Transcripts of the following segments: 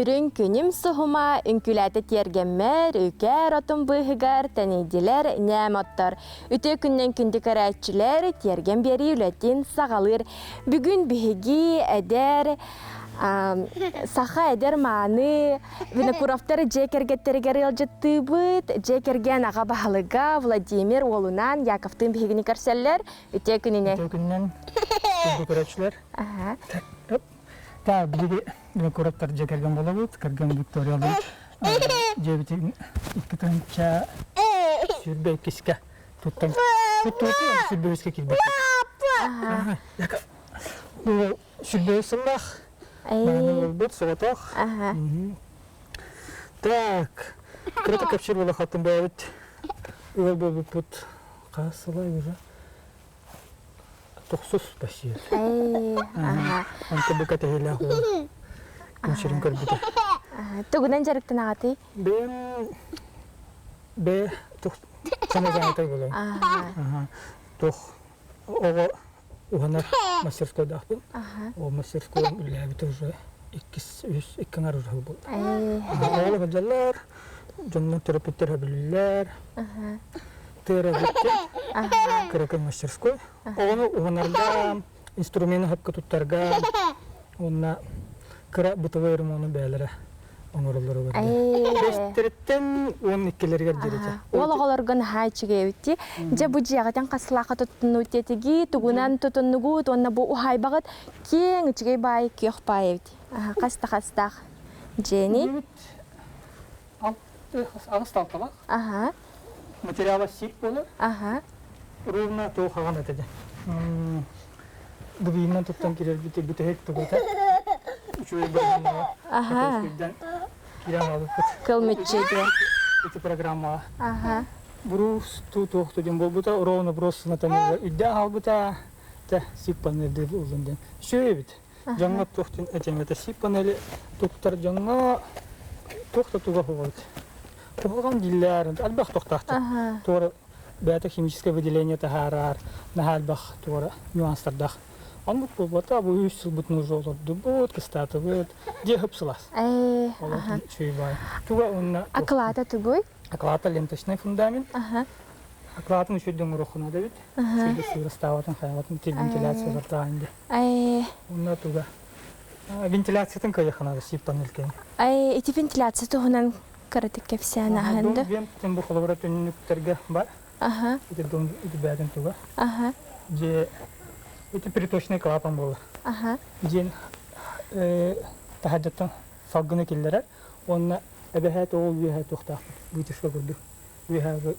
Үрүҥ күнүм суһума үҥкүүлээтэ тиэргэммэр, үкээр отум быыһыгар тэнийдилэр ньээм оттор. Үтүө күннэн күндү көрөөччүлэр, тиэргэн биэрии үлэтин саҕалыыр. Бүгүн биһиги эдэр саха эдэр мааны Винокуровтар дьиэ кэргэттэригэр ыалдьыттыыбыт. Дьиэ кэргэн аҕа баһылыга Владимир уолунаан Яковтыын биһигини көрсөллөр. Үтүө күнүнэн. Үтүө күнүнэн күндү көрөөччүлэр. Та биһиги Винокуровтар дьиэ кэргэн буолабыт. Кэргэн Викториялыын дьиэбитин 2022-скэ туттан туттубут 23-скэ киирбиппит. Бу 23 сыллаах мааны буолбут соҕотох. Так, кырата кэпсиир буолахаттын бэйэбит ыал буолбуппут хас сыла уже тохсус почти. Онто бу кэтэһиилээх уол күн сирин көрбүтэ. Тугунан дьарыктанаҕытый? Бэйэм бэйэ тух самозанятай буолуом. Туох оҕо уһанар мастерскойдаахпын. Ол мастерскойум үлэлээбитэ уже иккис, үһүс, икки аҥар уже буолла. Оҕолор сылдьаллар, дьоннор төрөппүттэр сөбүлүүллэр. Тыараһыттан кыракый мастерской. Оҕону уһанарга, инструмены сөпкө туттарга уонна кыра бытовой ремону бэйэлэрэ оҥороллоругар Бэстэриттэн 12-лэригэр диэри. Уол оҕолорго наһаа үчүгэй эбит. Дьэ бу дьиэҕитин хасылаахха туттуннугут диэтиги, тугунан тутуннугут уонна бу уһаайбаҕыт киэҥ үчүгэй баай күөх баай эбит. Хас да хастаах дьиэни. Аҕыс талталаах. Аха. Материала сип буолар. Аха. Ровно туохаҕан этэ Дубинан туттан кирэрбит бүтэһик тугута. Үчүгэй бырагыраамаҕа Аха. киирэн хаалбыппыт. Кыл мүччү диэн. Ити программаҕа. Аха. Брус ту туохту диэн буолбута, ровно брус сынатан үрдээн хаалбыта. Тэ сип панель ыллын диэн. Үчүгэй эбит. Дьоҥҥо туох диэн этиэм этэ сип панели туттар дьоҥҥо туох да туга суох эбит. Куһаҕан дииллэр, элбэх туохтаахтар. Туора бэйэтэ химическое выделение таһаарар, наһаа элбэх туора нюанстардаах. Оннук буолбата, бу үс сылбытын уже олордубут, кыстаатыбыт, дьиэ хып-сылаас. Олох үчүгэй баай. Туга уонна Акылаата тугуй? Акылаата ленточный фундамент. Акылаатын үчүгэй оҥоруоххуна да эбит. Үчүгэй сыырастаабатын, хайаабатын, вентиляция бардаан дии. Онно туга вентиляциятын кыайыаххына сип панельканы. Ай, ити вентиляция туһунан кыратык кэпсээн аһан да. Дом вент бу холобура түннүктэргэ бар. Аха. Ити дом ити бээтин туга. Аха. Дьиэ ити приточный клапан буолар. Аха. Дьиэн таһырдьаттан салгыны киллэрэр уонна эбэһээт ол үөһэ туохтаахпыт вытяжка курдук үөһэ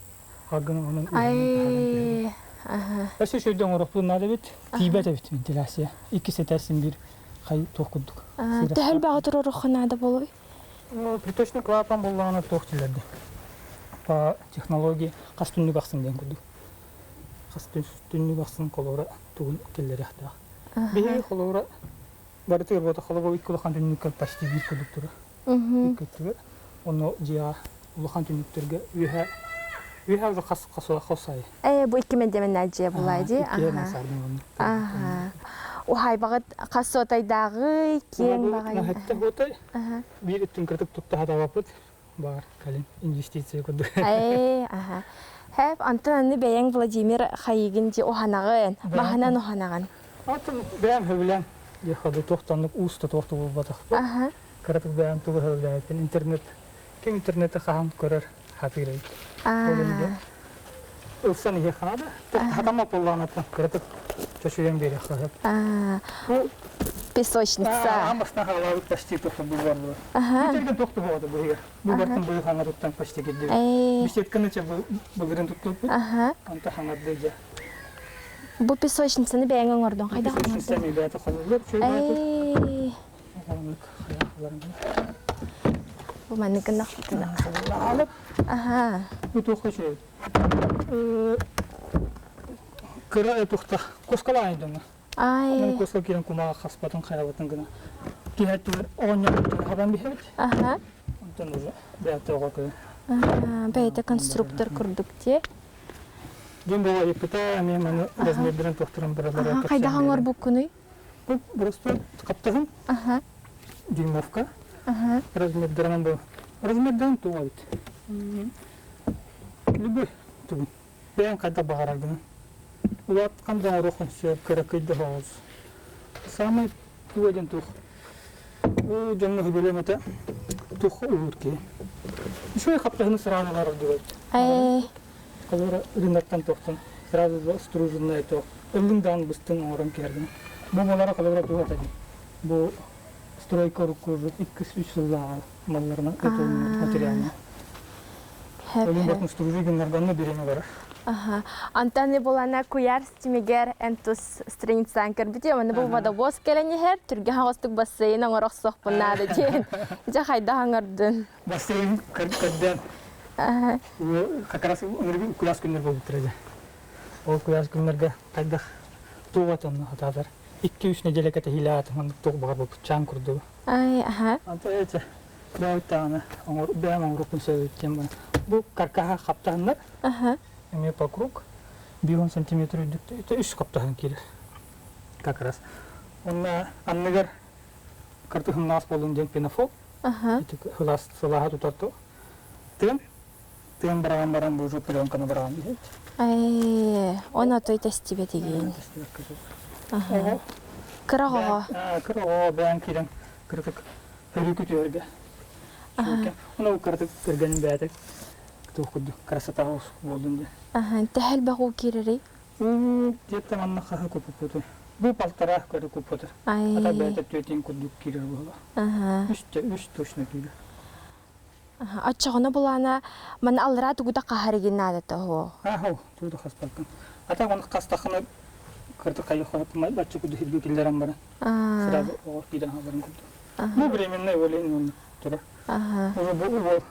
салгыны онон Ай, аха. Өссө үчүгэй оҥоруохпун наада эбит. Тиийбэт эбит вентиляция. Иккис этээс биир хай туох курдук. Төһө элбэҕи туруоруохха наада буолуой? Ну, приточный клапан буоллаҕына туох дииллэрди. По технологии хас түннүк ахсын диэн курдук. Хас түннүк ахсын холобура тугун киллэриэхтээх. Биһиги холобура барытыгар буолта холобура икки улахан түннүккэ почти биир курдук турар. Икки өттүгэр. Онно дьиэҕэ улахан түннүктэргэ үөһэ үөһэ уже хас хас хос айы. Э, бу икки мэндиэмэннээх дьиэ булай дии. Аха. Уһайбаҕыт хас суотайдааҕый, киэҥ баҕайы. Наһатта буотай. Биир өттүн кыртык тутта хаталаппыт. Бар, кэлин инвестиция курдук. Ээ, аха. Хэп, антон аны бэйэҥ Владимир хайыгын дии уһанаҕын, маһынан уһанаҕын. Антон бэйэм сөбүлээн диэххэ туохтаннык уус да туох да буолбатахпын. Аха. Кыратык бэйэм тугу сөбүлээбиппин интернет ким интернети хаһан көрөр хатыыр эбит. Ол иһин ылсан иһиэххэ наада. Хатаммат буоллаҕына кыратык чочуйан биэриэххэ сөп. Бу песочница. Аан бастаан хаалаабыт почти туох бу бар буолар. Бүтэрген туох да буолбата быһыгар. Бу бартын быйыл хаҥатыттан почти кирдибит. Беседканы чэ былырын туттубуппут. Онто хаҥарды дьэ. Бу песочницаны бэйэҥ оҥордуҥ хайдах оҥордуҥ? Песочница эмиэ бэйэтэ хомуллар үчүгэй Бу маннык гыннахпытына. Аха. Бу туохха үчүгэй? Кыра тухта кускалаан дьоҥҥо. Ай. Куска киирэн кумаҕа хаспатын хайабатын гына. Киһи оҕонньор хабан биһэбит. Аха. Онтон уже бэйэтэ оҕо көйөн. Бэйэтэ конструктор курдук дии. Дьон бөҕө ыйыппыта, эмиэ маны размердарын туохтарын баралара Хайдах оҥорбуккунуй? Бу просто хаптаһын, дюймовка. Размердарынан бу. Размердан туга бит. Любой тугун. Бэйэҥ хайдах баҕараргынан. Улаатхан да оҥоруоххун сөп, кыракый да соҕус. Саамай туга диэн туох. Уу дьоҥҥо сөбүлүөм этэ. Туохха уһуур киһи. Үчүгэй хаптаһыны сыраан ылар ордугар. Холобура, рыноктан туохтан сразу струженное туох ыллыҥ даҕаны быстыҥ оҥорон киһэргин. Бу буолара холобура туох этэ дии. Бу стройка урукку уже иккис үс сыллааҕы малларынан материалынан. Олун батын стружи гыннарга онно бириэмэ барар. Аха. Антон булана куйаар ситимигэр эн тус страницаан көрбүтүм. Аны бу водовоз кэлэн иһэр, түргэн хаҕыстык бассейн оҥоро охсуохпун наада диэн. Дьэ хайдах оҥордун? Бассейн көрдөөн как раз куйаас күннэр буолбуттара дьэ. Ол куйаас күннэргэ хайдах туох отонно хатаатар. Икки-үс нэдиэлэ кэтэһиилээх маннык туох баҕар буолбут чаан курдугу. Ай, аха. Антон эти бэйэм бэйэм оҥоруохпун сөбүт диэн бу. Бу каркаһа хаптаһыннар. Аха. Эмиэ по круг 5 сантиметр үрдүктэ үс хаптаһын киирэр. Как раз. Онно анныгар картыһымнаас буолун диэн пенофол. Аха. Ити сылаас сылааһа тутар тыын тыын быраҕан баран бу уже пленканы быраҕан иһэбит. Ай, он отой тэстибэтигин. Оҕо Кыра оҕо. Кыра оҕо бэйэҥ киирэн кыратык өрүү күтүөргэ. Ону кыратык кэргэним бэйэтэ туох курдук красота буоллун диэн. Аха, төһө элбэх уу киирэрий? Уу диэттэ манна хаһы куппуту. Бу полтора көрү куппуту. Ата бэйэтэ түөтин курдук киирэр буола. Аха. Үс үс точно киирэр. Оччоҕуна булаана маны аллараа тугу да хаһар игин наадата оһо. Аһау, тугу да хаспаккын. Ата оны хастахына кырты хайы баччы куду хиргү киллэрэн баран. Сразу оҕо киирэн хааларын курдук. Бу временное увольнение онно турар. Уже бу уол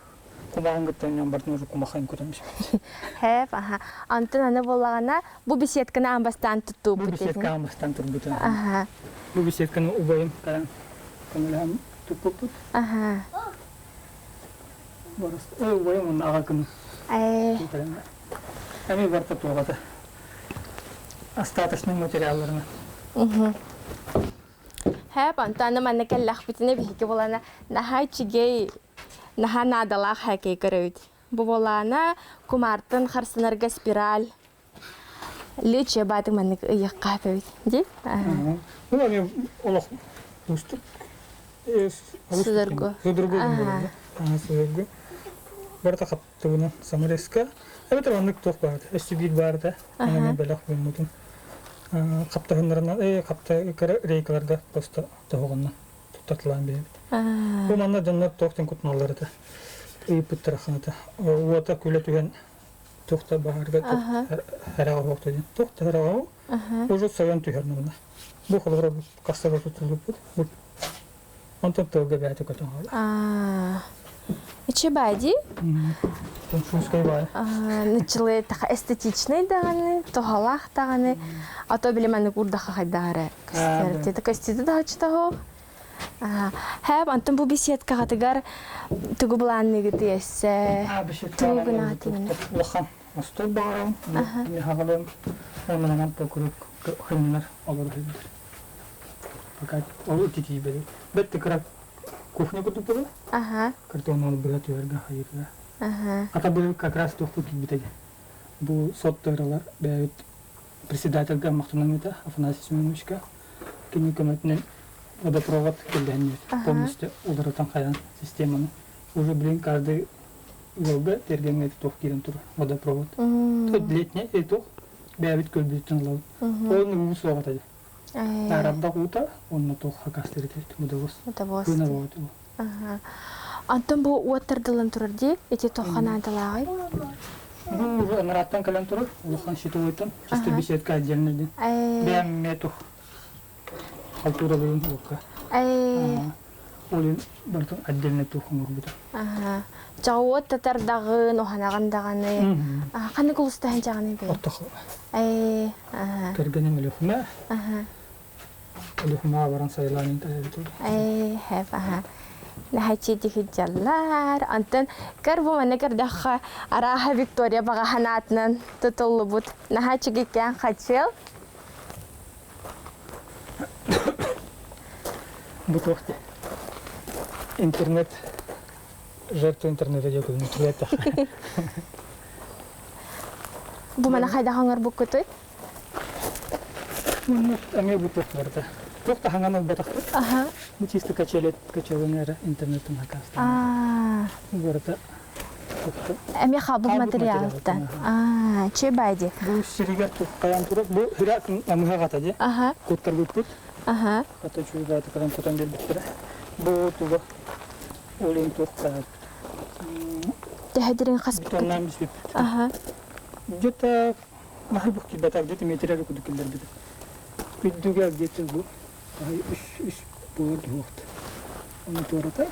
кумаҕын кытта ньон бартын уже кумахайн кутан Хэп, аха. Антон аны буоллаҕына бу беседканы аан бастаан Бу туттууппут беседка аан бастаан турбута. Аха. Бу беседканы убайым каран көмөлөһөн туппуппут. Аха. Убайым уонна аҕа күнү. Э. Эми барта туоҕата. Остаточный материалларына. Хэп, Антон манна кэллэхпитинэ биһиги булана наһаа үчүгэй, наһаа наадалаах хакей көрөбүт. Бу буолаана кумаартан харсынарга спираль лече баатык маннык ыйыахха эбит дии. Ну, эми олох устук Судургу. Судургу судургу. Барыта хаптыбына самореска. Эбэтэр оннук туох баарда. Өссө биир баарда. Аны бэлэх гыммытым. Хаптаһыннарына, хапта кыра рейкаларга просто тоһоҕонно туттартылаан биэбит. Бу манна дьоннор туохтан кутуналлар этэ. Ыйыппыттара ханата. Уота күлэ түһэн туох да баһаарга хэрэҕэ суох диэн. Туох да хэрэҕэ уже сойон түһэр манна. Бу холобура кассага тутуллубут. Онтон тылга бэйэтэ көтөн хаалар. Ичи бади? Французскай баай. Нычылы таха эстетичный даҕаны, туһалаах даҕаны, а то били маннык урдаха хайдаары көстөр. Тета көстүтэ да хочтоһу. Хэп, антон бу беседкаҕытыгар тугу былаанныгыт эссе? Тугу гынаатыгын? Улахан остуол баҕарабын, хаҕалыам, онон покрук хыннар олору сылдьар. Пока ол ититиибэри. Бэт кыра кухня курдук буолар. Аха. Картоннары быһа түһэргэ хайырга. Аха. Ата бу как раз туохпут киирбитэ. Бу соттыралар бэйэбит председательга махтанаммыта Афанасий Семеновичка. Кини көмөтүнэн водопровод киллэһиннибит. Полностью уларытан хайан системаны. Уже, блин, каждый ыалга тергеҥҥэ туох киирэн турар водопровод. Тут летний и туох бэйэбит көрбүтүн ылабыт. Ол уу суох этэ. Таарардах уута уонна туох хакастыр этэ водовоз. Водовоз. Водовоз. Антон бу уот тардыллан турар дии. Ити туохха наадалааҕый? Бу уже анараттан кэлэн турар. Улахан щитовойтан. Чисто беседка отдельно диэн. Бэйэм эмиэ тух халтуралыын уокка. Ол барытын отдельно тух оҥорбута. Чаҕуот татардаҕын, уһанаҕын даҕаны. Ханнык улуустаһын чаҕаны бэй? Оттох. Кэргэним Өлүөхүмэ. Өлүөхүмэҕэ баран сайылаан Ээ, хэп, аха. Наһаччы дьаллар. Онтон көр бу манна көрдөххө, арааһа Виктория баҕа санаатынан тутуллубут. Наһаа чигиккээн хачыал. Бу туох дии? Интернет жертва интернета диэн көрүҥ Бу маны хайдах оҥорбуккутуй? Манна эмиэ бу туох барыта. Туох да хаҥан ылбатахпыт. Аха. Бу чисто качели качелыны эрэ интернеттэн хакаастаан. Аа. Барыта Эмиэ хаалбыт материалтан. Аа, че бади. Бу сиригэр туххайан турар. Бу хүрэ намыһах ата дии. Аха. Куттарбыппыт. Аха. Хата үчүгэй кытан тутан биэрбиттэрэ. Бу туга олин туохха Төһө дириҥ хаспыккыт? Бетоннаан бүспүппүт. Аха. Где-то маһы бух килбэтэх где-то метрер курдук киллэрбит. Үрдүгэ где-то бу үс үс буолар дуһуохт. Оны туората.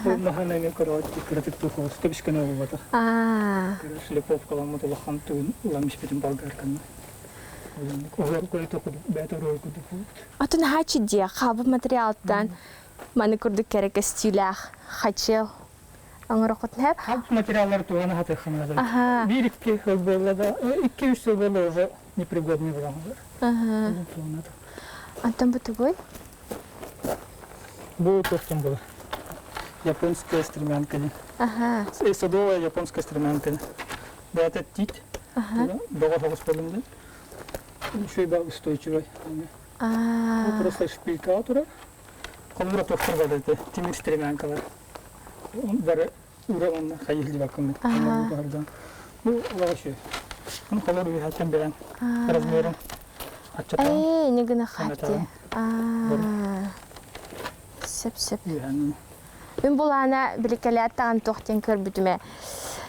Бу маһын эмиэ көрөөт кыратык туохоос көбүскөнө буолбатах. Аа. Шлиповкаламмыт улахан тугун улам испитин болгарканы. Оһор көйтө бэйэтэ оруол курдук буолбут. Атын хаачы дии хаалбыт материалтан маны курдук кэрэ көстүүлээх хачыл оҥороххутун Халк материаллар туганы хатыхханада. Аха. Биир икки сыл буолла да, 2-3 сыл буолла уже непригодный буолан. Аха. Антон бу тугуй? Бу туохтан буолар? Японская стремянка. Аха. Садовая японская стремянка. Бэйэтэ тиит. Аха. Бөҕө соҕус буолун Үчүгэй устойчивый. Аа. Просто шпилька турар. Холбура туохтар бар ити тимир стремянкалар. Бары ура уонна хайыһылдьыбаккын. Бу улаҕа үчүгэй. Ону холор үөһэттэн бэйэҥ размерын аччатаҕын. Ээ, не гына хати. Санатаҕын. Аа. Сөп сөп. Үөһэн. Мин булаана биликэлээт даҕан туох диэн көрбүтүмэ.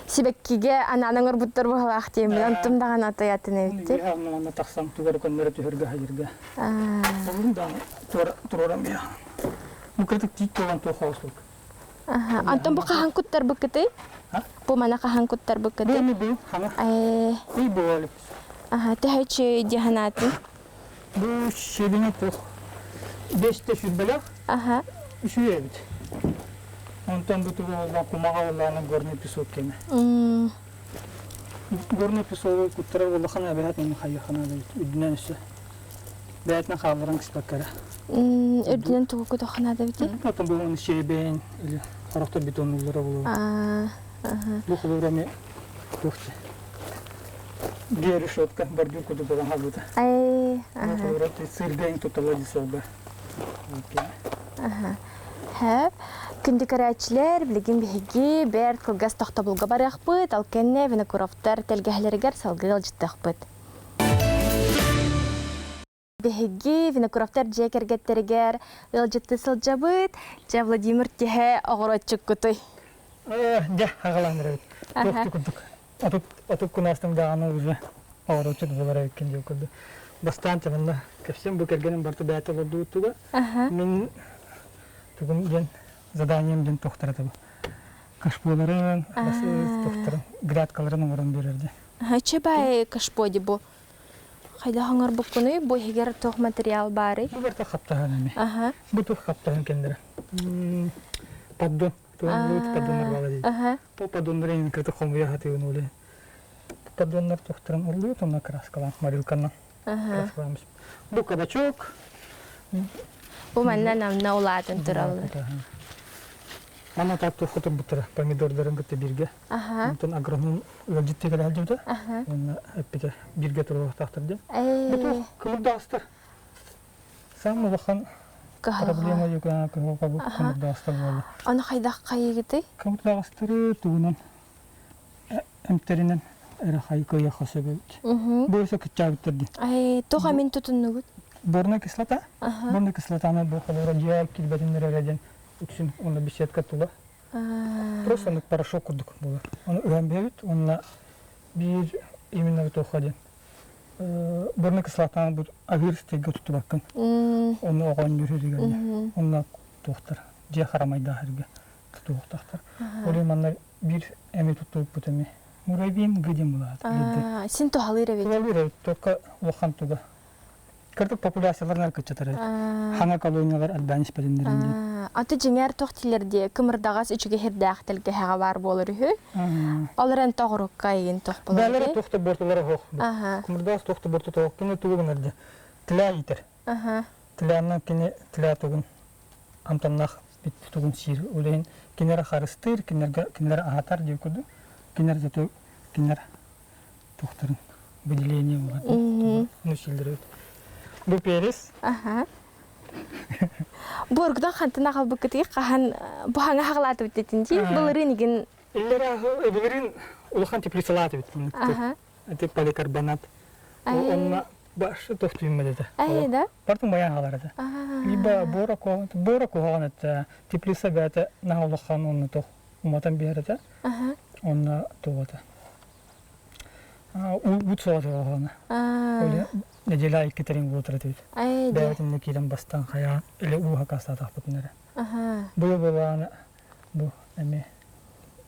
Сибэккигэ анаан оҥорбуттар быһалаах диэммин онтум даҕаны атыйатын эбиттир. Үөһэ онно тахсан тугары көннөрө түһэргэ хайырга. Аа. Олун даҕаны туруоран биэ. Бу кырдык тиит туолан туох оҕуслук. Аха. Антон бу хаһан куттарбыккытый? Бу мана хаһан куттарбыккытый? Бу бу хана. Ээ. Ый буолу. Аха, төһөчү диһанаатын? Бу щебене туох. Бесте сүрбэлэх. Аха. Үсүү эбит. Онтон бу тугу кумаҕа улаана горный песок кеме. Горный песогу куттарар улахан эбэһэт оны хайыхана үрдүнэн өссө. Бэйэтинэн хаалларан кыспаккара. Үрдүнэн тугу кутахана эбити? Потом бу оны щебень или хорохто бетоннулара булу. Бу холура ме туохты. Где решетка бордюр куду буолан хаалбыта. Ай, Бу холура сырдайын тутала дисалба. Хэп. Күндү көрөөччүлэр, билигин биһиги бэрт кылгас тохтобулга барыахпыт, ол кэннэ Винокуровтар тэлгэһэлэригэр салгыы ыалдьыттыахпыт. Биһиги Винокуровтар дьиэ кэргэттэригэр ыалдьытты сылдьабыт. Дьэ, Владимир тиһэ оҕороччуккутуй? Дьэ, аҕалаан эрэбит. Туох курдук. Отут кунаастым даҕаны уже оҕороччут буолар эбиккин диэн курдук. Бастаан манна кэпсиэм бу кэргэним барыта бэйэтэ олордубуттуга. Мин тугум диэн заданием диэн туохтара табы. Кашполарын, туохтарын, грядкаларын оҥорон биэрэрди. Чебай кашподи бу Хайдах оҥорбуккунуй? Бу иһигэр туох материал баарый? Бу барыта хаптаһын эми. Аха. Бу туох хаптаһын кэннэрэ. Поддон. Туох поддоннар баала дии. Аха. Бу поддоннар эҥин кыты хомуйа сатыыбын оле. Поддоннар туохтарын ыллыыт онно краскалаан морилканнан Аха. краскалаан Бу кабачок. Бу манна намна улаатан тураллар. Манна так туохха турбуттара помидордарын кытта бииргэ. Аха. Онтон агроном ыалдьыттыы кэлэ сылдьыбыта. Аха. Уонна эппитэ бииргэ туруохтаахтар диэн. Ээ. Бу туох кымырдаҕастар. Саамай улахан Кыһалҕа. проблема кыһалҕа бу кымырдаҕастар буолла. Аны хайдах хайыгытый? Кымырдаҕастары тугунан эмтэринэн эрэ кыайыахха сөп эбит. Бу өссө кыччаабыттар дии. Ай, туох амин тутуннугут? Борная кислота. Борная кислотаны бу холоро дьиэ килбэтиннэр эрэ диэн үксүн уонна беседка тула. Просто оннук порошок курдук буолар. Оны ыһан биһэбит уонна биир именно туохха диэн борная кислотаны бу аһыыр стейгэ туттубаккын. Оны оҕонньор иригэр онно туохтар дьиэ харамайдаах иргэ тутуохтаахтар. Ол манна биир эми туттубуппут эми муравьин гыдим булаат. Син туһалыыр эбит. Туһалыыр эбит. Только улахан туга Кырдык популяцияларынан кыччатар Хаҥа колониялар элбээн испэтиннэрин диэн. Аты дьиҥэр туох дииллэр дии, кымырдаҕас үчүгэй сирдээх тэлгэһэҕэ баар буолар үһү. Ол эрэн тоҕурукка игин туох буолар Бээлэрэ туох да буортулара суох. Кымырдаҕас туох да буортута суох. Кини тугу гынар дии? Тилээ иитэр. Тилээннэн кини тилээ тугун амтаннаах бит тугун сиир. Ол иһин кинилэр харыстыыр, кинилэргэ кинилэр аһатар диир курдук. Кинилэр зато кинилэр туохтарын выделение буолар. Ну сииллэр эбит. Бу перец. Аха. Бу оргутан хантан аҕалбыккытый хаһан бу хаҥа хаҕалаатыбыт дэтин дии былырыын игин Иллэрэ былырыын улахан теплицалаат эбит. Аха. Ити поликарбонат. Онно башы тохтуйма деді. Ай да? Бартын баян халар еді. Либо бора бора куһаҕан этэ, теплица бэйэтэ наһаа улахан онно тох уматан биэр этэ. Онно туота. Уут суоҕа туоҕана. Оле неделя иккитерин буотар этибит. Бэйэтин киирэн бастан хайаан или ууха кастаатахпытын эрэ. Быйыл буолааны бу эми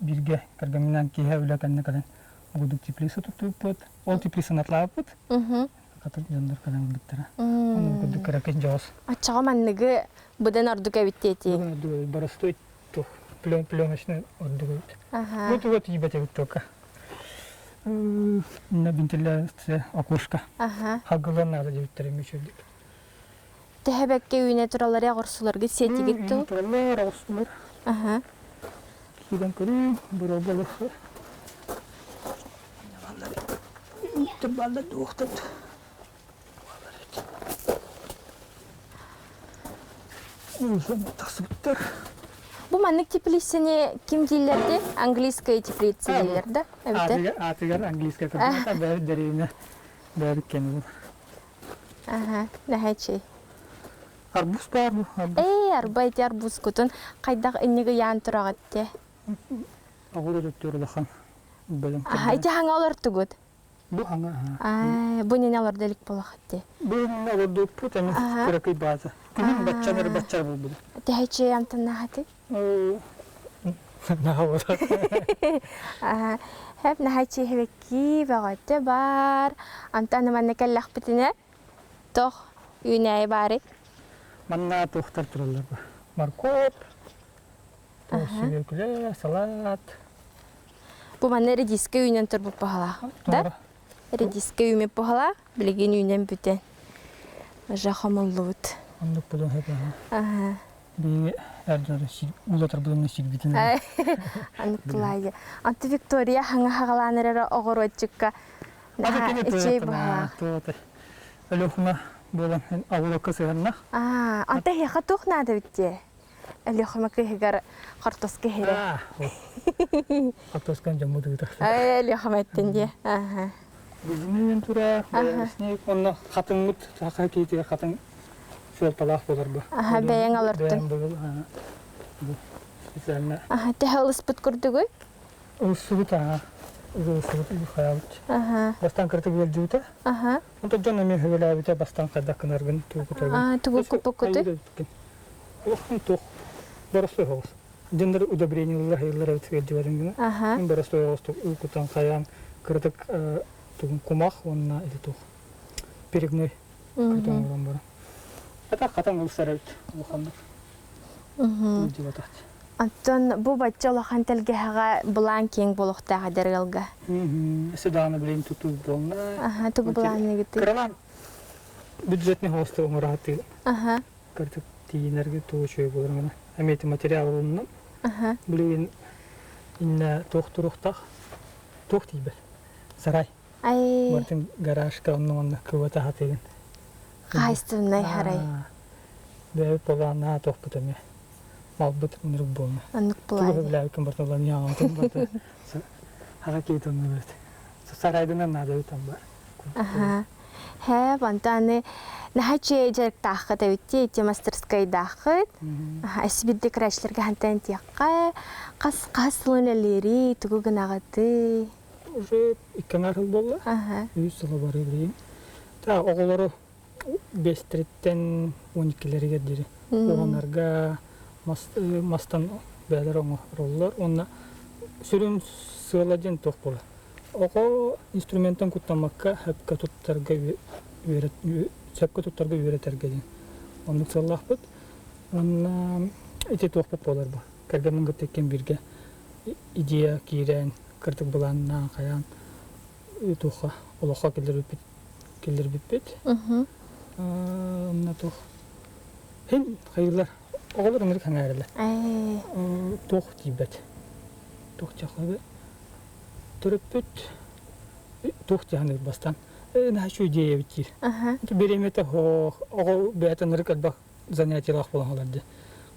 бииргэ кэргэмминэн киэһэ үлэ кэннэ кэлэн курдук теплица туттубуппут. Ол теплицаны атлаабыппыт. Хатыр дьоннор кэлэн ылбыттара. Онно курдук кыракый дьоҕус. Оччоҕо манныгы быдан ордук эбит диэтии. Быдан ордук эбит. Боростуой тух пленочный ордук эбит. Бу туга тиийбэт эбит только. Инна вентиляция окошко. Хагылан надо диэбиттэр мүчүрдүк. Төһө бэккэ үүнэ тураллар оҕурсуларгыт сиэтигит ту? Тураллар, оҕустулар. Киирэн көрүү, боруобалах. Баллар туохтат. Тахсыбыттар. Бу маннык теплицаны ким дииллэрди? Английская теплица дииллэр да? Эбитэ? Аатыгар английская теплица, бэйэбит дэриэбинэ бэйэбит кэмигин. Аха, наһаа Арбуз баар бу, арбуз. Ээ, арба ити арбузкутун хайдах инник ыйаан тураҕыт те? Оҕуруот өттүгэр улахан бэлэм Аха, ити хаҥа олортугут? Бу хаҥа, Аа, бу нene олордо илик буолахыт те. Бу иннинэ олордуппут эмис кыракый бааза. Күһүн баччан эрэ баччар булбут. Тэһэчи амтаннаахаты? Наһаа Хэп наһаа чиэһэбэккии бөҕөтө баар. Антон манна кэллэхпитинэ тох үүнээйи баары. Манна туохтар тураллар бу? Моркуоп, сүбүөкүлэ, салат. Бу манна редиска үүнэн турбут баһалаах. Да? Редиска үүммүт баһалаах, билигин үүнэн бүтэн. Уже хомуллубут. Оннук булан хэп Аха. Биһиги эр дьон уулатар булумна сирбитин. Аны Плая. Анты Виктория хаҥа хаҕалаан эрэр оҕуруотчукка наһаа үчүгэй быһалаах. Өлүөхүмэ буолан авылокка сыһыннах. Аа, анта эһиэхэ туох наада эбит Өлүөхүмэ кыыһыгар хортуоска иһирэ. Хортуоскан дьоммут ыытар. Өлүөхүмэттэн дии. Аха. Бүгүнүн тура, онно хатыҥмыт саха киһитигэр хатыҥ суолталаах буолар бу. Аха, бэйэҥ олортун. Бэйэм быгыл, бу специально. Аха, төһө ылыспыт курдугуй? Ылсыбыт, аха. Ылсыбыт, хайаабыт. Аха. Бастаан кырытык ыалдьыбыта. Аха. Онтон дьон эмиэ хөбөлөөбүтэ бастаан хайдах гынаргын тугу Тугу куппуккутуй? Улахан туох боростуой соҕус. Дьоннор удобрениелар хайыллар эбит ыалдьыбатын гына. Аха. Мин боростуой соҕустук уу кутан хайаан кыратык тугун кумах уонна или туох перегной кутан оҥорон баран. Хата хатан ылсар эбит улаханнык. Ыалдьыбатах. Оттон бу бачча улахан тэлгэһэҕэ былаан киэҥ буолуохтаах эдэр ыалга. Өссө даҕаны билигин тутуу буолла. Аха, тугу былаанныгытый? Кыралаан бюджетный холостук оҥораатыы. Аха. Кырдьык тиийинэргэ тугу үчүгэй буолар гына. Эмиэ ити материал ылынным. Аха. Билигин иннэ туох туруохтаах туох тиийбэт. Сарай. Ай. Мартын гаражка онно онно кыбата хатыгын. Хаһайыстыбыннай харай. Бэйэбит былааннаах туохпут эмиэ. Малбыт ынырык буолла. Оннук Тугу былаан. билээбиккин барталан яҕалтын барта. Хака киитоннубут. Сарайдынан наада бит бар. Аха. Һэ, онтон аны наһаа үчүгэй дьарыктааххыт эбит дии, ити мастерскайдааххыт. Эсибирде кырааччыларга хантан тиэххэ, хас хас сылын үлэлиирий, тугу гынаҕытый? Уже икки аҥаар сыл буолла. Аха. Үс сыла барыы билигин. Та оҕолору бэстэриттэн он иккилэригэр диэри уһанарга мастан бэйэлэр оҥороллор уонна сүрүн сыала диэн туох буолар? Оҕо инструментан куттаммакка сөпкө туттарга сөпкө туттарга үөрэтэргэ диэн оннук сыаллаахпыт. Уонна ити туохпут буолар бу. Кэргэммин кытта иккиэн бииргэ идея киирэн, кырдьык былааннаан хайаан туохха олоххо киллэрбиппит киллэрбиппит. Онно туох хин хайыылар. Оҕолор ынырык хаҥаарылар. Туох тиийбэт. Туох дьахлабы төрөппүт туох дьаһаныыр бастаан наһаа үчүгэй идея эбит диир. Бириэмэтэ оһох, оҕо бэйэтэ ынырык элбэх занятиелаах буолан хаалар дии.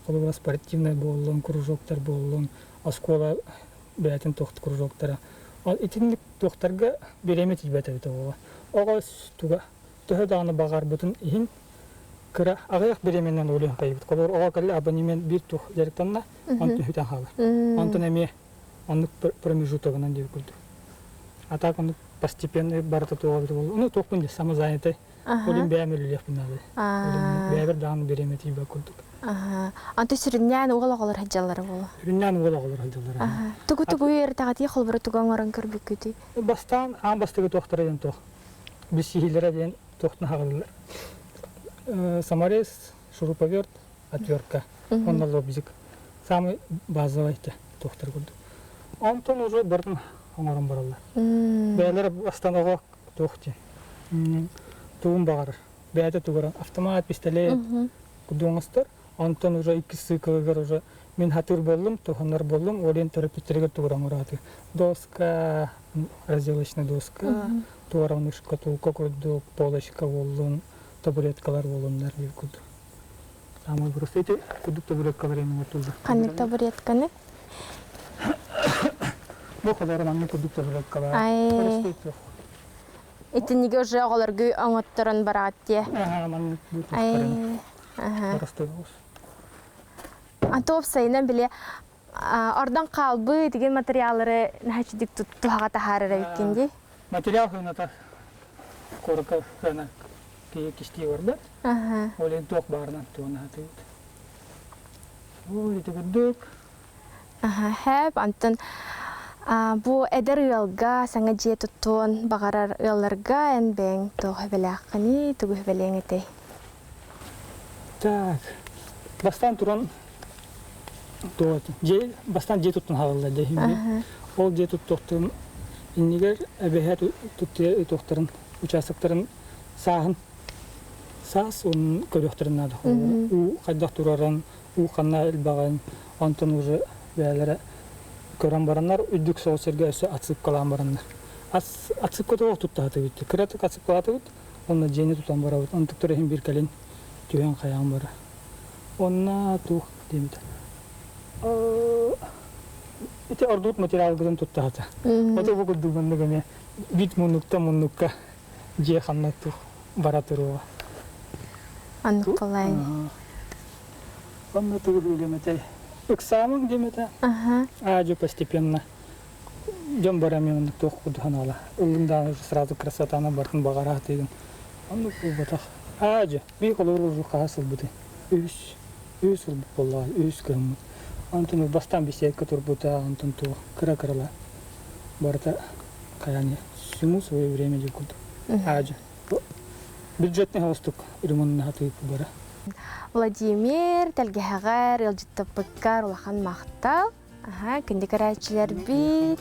Холобура спортивнай буоллун, кружоктар буоллун, оскуола бэйэтин туох кружоктара. Ол итинник туохтарга бириэмэ тиийбэт эбит оҕоҕо. Оҕо туга төһө даҕаны баҕарбытын иһин кыра аҕыйах бириэмэнэн уолуйан хайыбыт. Холобур, оҕо кэллэ абонемент биир туох дьарыктанна, онтон сүтэн хаалар. Онтон эмиэ оннук промежутогынан диир курдук. А так оннук постепенно барыта туоҕа эбитэ буолла. Ну, туохпун дии, самозанятай. Олин бэйэм үлэлиэхпин наада. Бэйэбэр даҕаны бириэмэ тиийбэт курдук. Онто сүрүннээн уол оҕолор сылдьаллара буолуо. Сүрүннээн уол оҕолор сылдьаллара. Тугу тугу үөрэтэҕитий холобура тугу оҥорон көрбүккүтүй? Бастаан аан бастакы туохтара диэн туох билсиһиилэрэ диэн туохтан аҕалыллар. Саморез, шуруповерт, отвертка уонна лобзик. Самый базовый те туохтар курдук. Онтон уже барытын оҥорон бараллар. Бэйэлэрэ бастан оҕо туох диэн тугун баҕарар. Бэйэтэ тугуран автомат, пистолет курдук оҥостор. Онтон уже иккис циклыгар уже мин хатыыр буоллум, туһанар буоллум, ол иһин төрөппүттэригэр тугуран оҥорооту. Доска, разделочная доска, туоран шкатулка курдук, полочка буоллун, табуреткалар буоллуннар диир курдук. Самый просто эти курдук табуреткалар эми оҥортуллар. Ханнык табуретканы? Бу холоро маннык курдук табуреткалар. Ай. Итинниги уже оҕолорго оҥотторон бараат дии. Аха, маннык бу тустарын. Аха. Антоп сайынан били ордон хаалбыт деген материаллары наһаччыдык туһаҕа таһаарар эбиккин дии. Материал хыната куоракка хына киһи кистии барбат. Ол иһин туох баарынан туона сатыыбыт. Ол ити курдук. Хэп, антон бу эдэр ыалга саҥа дьиэ туттуон баҕарар ыалларга эн бэйэҥ туох эбэлээххиний, тугу эбэлиэҥ этэй? Так, бастаан туран дьиэ бастаан дьиэ туттан хаалаллар дьэ Ол дьиэ туттуохтарын иннигэр эбэһэ туттуохтарын участоктарын сааһын саас уонун көрүөхтэрин наада. Уу хайдах турарын, уу ханна элбэҕин, онтон уже бэйэлэрэ көрөн бараннар үрдүк соҕус сиргэ өссө отсыпкалаан бараннар. Отсыпка тоҕо туттаһатыбыт? Кыратык отсыпкалаатыбыт, онно дьиэни тутан барабыт. Онтуктар иһин биир кэлин түһэн хайаан бара. Онно туох диэбит. Ити ордук материалгытын туттаһата. Ото бу курдук маннык эмиэ бит муннукта муннукка дьиэ ханна тух бара туруоҕа. Аннык болайын. Онно тугу диэмэтэй? Ыксаамаҥ диэмэтэ. Аа постепенно дьон бара эмиэ оннук туох курдук санаала. Ыллым даҕаны сразу красотаны барытын баҕара сатыыгын. Оннук буолбатах. Аа дьэ, биир холобур уже хаһа сылбытый? Үһүс, үһүс ылбыт буоллаҕа, үһүс кыһыммыт. Онтон бастаан беседка турбута, онтон туох кыра-кырала барыта хайаан всему свое время диир курдук. Аа дьэ, бюджетный холостук ремоннаһатыы бара. Владимир, тэлгэһэҕэр, ыалдьыттаппыккар улахан махтал. Аха, күндү көрөөччүлэрбит,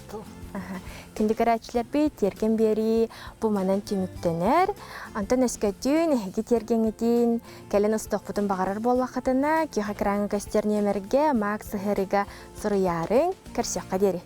аха, күндү көрөөччүлэрбит тиэргэн биэрии бу манан түмүктэнэр. Онтон өскөтүн эһиги тиэргэҥҥитин кэлэн устуохпутун баҕарар буоллаххытына, киэһэ экраҥҥа көстөр нүөмэргэ Макс сыһыарыга суруйаарыҥ, көрсүөххэ диэри.